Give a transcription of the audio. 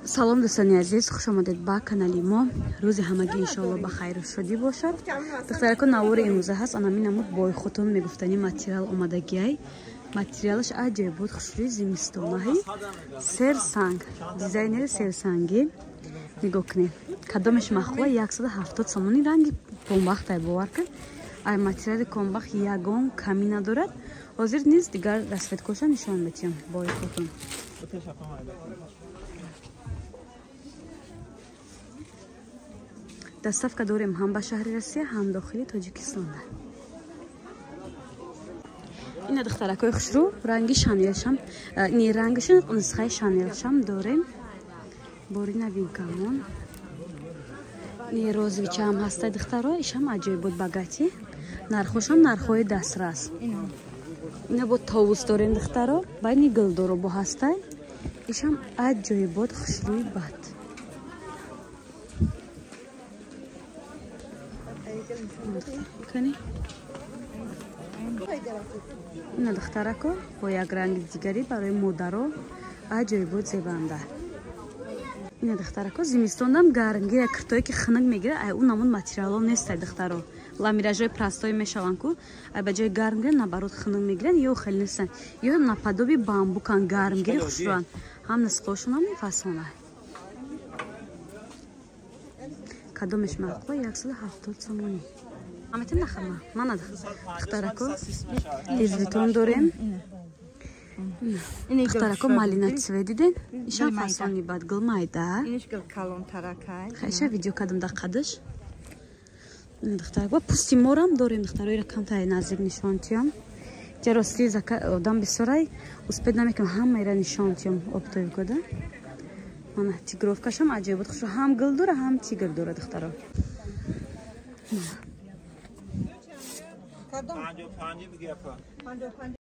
Салом дӯстони азиз, хуш омадед ба канали мо. Рӯзи ҳамагӣ иншоалло ба хайру шодӣ бошад. Духтарако, навори имрӯза ҳаст анамин намуд бойхутун мегуфтани материал омадагиай. Материалаш аҷоиб буд, хушрӯи зимистонаҳи. Серсанг, дизайнери серсангӣ. Нигоҳ кунед. Кадомеш махула 170 сомони ранги комбахтай, бовар кун. Ай материали комбах ягон камӣ надорад. Ҳозир низ дигар расцветкоша нишон медиҳам бойхутун. Доставка дорем ҳам ба шаҳри Россия, ҳам дохили Тоҷикистонда. Ина духтаракои хушрӯ, ранги шанелшам, не рангашон нусхаи шанелшам дорем. Бори новинкамон. Не розовичаам ҳаста духтаро, ишам аҷоиб буд багати. Нархошам нархҳои дастрас. Ина бо товус дорем духтаро, байни гулдоро бо ҳастай. Ишам аҷоиб буд, хушрӯи бад. Ина духтарако бо як ранги дигари барои модаро аҷоибот зебанда. Ина духтарако зимистондам гармгира киртое ки хунук мегира, ай ӯ намуд материало нестай духтаро. Ламиражои простой мешаванд ку, ай ба ҷои гармгира наоборот хунук мегиранд, ё хеле нестанд, ё наподоби бамбукан гармгири хушрӯанд. Ҳам нисқошонам фасона. Кадомеш маъқула 170 сомонӣ. Аметем нахама. Мана духтарако тезбитон дорем. Духтарако малина цвет диден? Ишам фасони бад гул майда. Иниш гул калонтаракай. Хайша видео кадам дар қадаш. Духтарако пусти морам дорем, духтароира камтари наздик нишон тиям. Ҷа рости одам бисёрай, успед намекунам ҳамаира нишон тиям оптовикода. Мана тигровкашам аҷоиб буд. Хушу ҳам гул дора, ҳам тигр дора духтаро. 55 بگی.